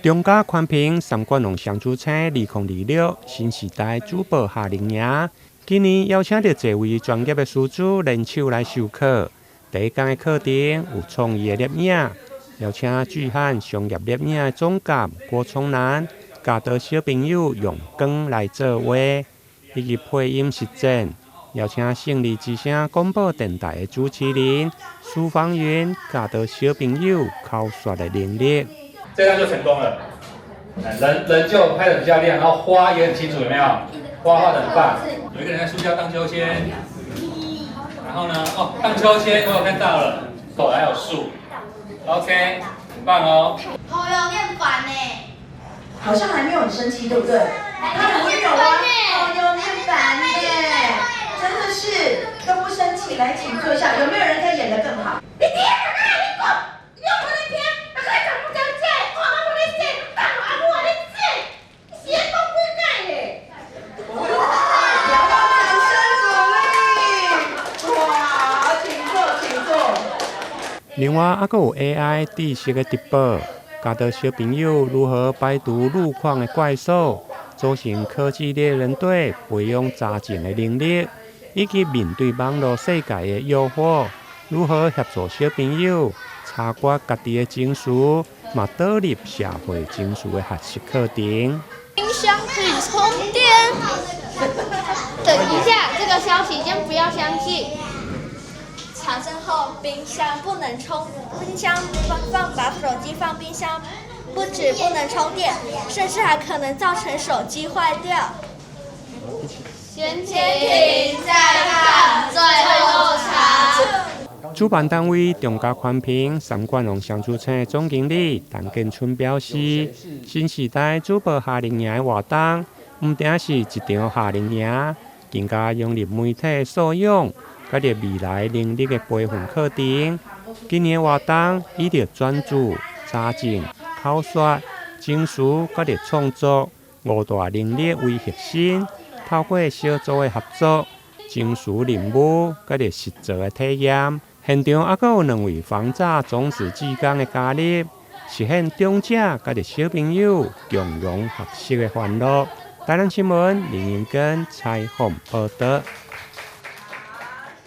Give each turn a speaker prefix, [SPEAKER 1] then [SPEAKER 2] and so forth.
[SPEAKER 1] 中嘉寬頻三觀農雙主星2026新時代主播夏令營，今年邀請著濟位專業的師資聯手來授課。第一講的課程有創意的攝影，邀請巨漢商業攝影的總監郭聰南，教導小朋友用光來作畫，以及配音實踐，邀請勝利之聲廣播電臺的主持人蘇芳雲，教導小朋友口說的能力。
[SPEAKER 2] 這張就成功了，人人就拍得比較亮，然後花也很清楚，有沒有？花畫得很棒。有一個人在樹下盪秋千，然後呢，哦，盪秋千我有看到了，狗還有樹，OK，很棒哦。
[SPEAKER 3] 好有點煩呢。
[SPEAKER 4] 好像還沒有很生氣，對不對？他很溫柔啊，好有點煩呢，真的是都不生氣。來，請坐下，有沒有人可以演得更好？
[SPEAKER 3] 你爹啊！你講，你講無咧聽，啊，閣來講講這，我阿媽無咧說，等阿母啊咧說，你是咧講幾擺咧？
[SPEAKER 4] 掌聲鼓勵！哇，請坐，請坐。
[SPEAKER 1] 另外，還閣有 AI 知識的直播，教導小朋友如何排除路況的怪獸，組成科技獵人隊，培養查證的能力，以及面對網路世界的誘惑，如何協助小朋友察覺家己的情緒，嘛導入社會情緒的學習課程。
[SPEAKER 3] 冰箱可以充電。等一下，這個消息先不要相信。
[SPEAKER 5] 查證後，冰箱不能充，冰箱放放把手機放冰箱，不止不能充電，甚至還可能造成手機壞掉。
[SPEAKER 3] 先聽再看，最後查。
[SPEAKER 1] 主辦單位中嘉寬頻三冠王雙主星總經理陳建春表示，新時代主播夏令營的活動，毋單是一場夏令營，更加融入媒體素養，佮著未來能力的培訓課程。今年活動以著專注、查證、口說、情緒佮著創作五大能力為核心，透過小組的合作、情緒任務佮著實作的體驗。現場猶閣有兩位防詐種子志工的加入，實現長者佮著小朋友共融學習的歡樂。台南新聞林英根採訪報導。